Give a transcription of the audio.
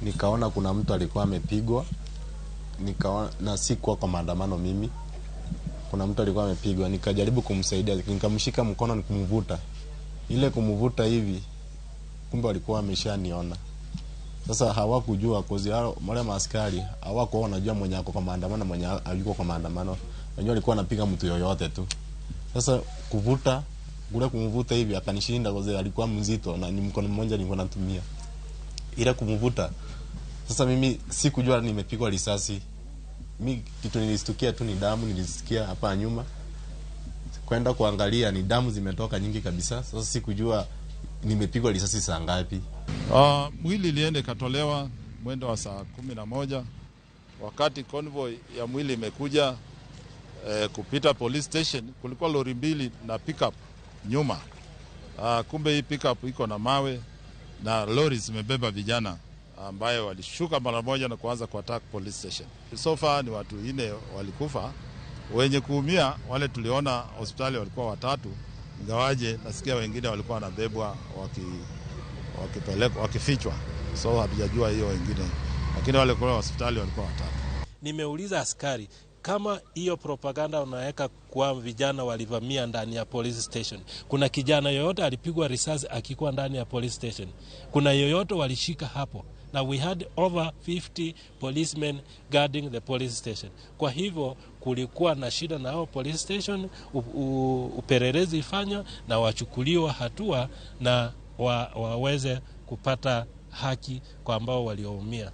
Nikaona kuna mtu alikuwa amepigwa, nikaona na sikuwa kwa maandamano mimi. Kuna mtu alikuwa amepigwa, nikajaribu kumsaidia, nikamshika mkono nikumvuta. Ile kumvuta hivi, kumbe walikuwa wameshaniona. Sasa hawakujua cause hao wale maaskari hawakuwa wanajua mwenye ako kwa maandamano, mwenye hayuko kwa maandamano. Wenyewe walikuwa wanapiga mtu yoyote tu. Sasa kuvuta kule kumvuta hivi akanishinda cause alikuwa mzito na ni mkono mmoja nilikuwa natumia. Ile kumvuta, sasa mimi sikujua nimepigwa risasi. Mi kitu nilistukia tu ni damu, nilisikia hapa nyuma. Kwenda kuangalia ni damu zimetoka nyingi kabisa. Sasa sikujua nimepigwa risasi saa ngapi. Mwili ilienda ikatolewa mwendo wa saa 11 wakati convoy ya mwili imekuja kupita police station, kulikuwa lori mbili na pickup nyuma. Kumbe hii pickup iko na mawe na lori zimebeba vijana ambayo walishuka mara moja na kuanza kuattack police station. So far ni watu 4 walikufa, wenye kuumia wale tuliona hospitali walikuwa 3, ingawaje nasikia wengine walikuwa wanabebwa wakipelekwa wakifichwa, so hatujajua hiyo wengine, lakini wale kwa hospitali walikuwa 3. Nimeuliza askari kama hiyo propaganda unaweka kwa vijana walivamia ndani ya police station, kuna kijana yoyote alipigwa risasi akikuwa ndani ya police station? Kuna yoyote walishika hapo? Na we had over 50 policemen guarding the police station. Kwa hivyo kulikuwa na shida na hao police station, upelelezi ifanywe na wachukuliwa hatua na waweze kupata haki kwa ambao walioumia.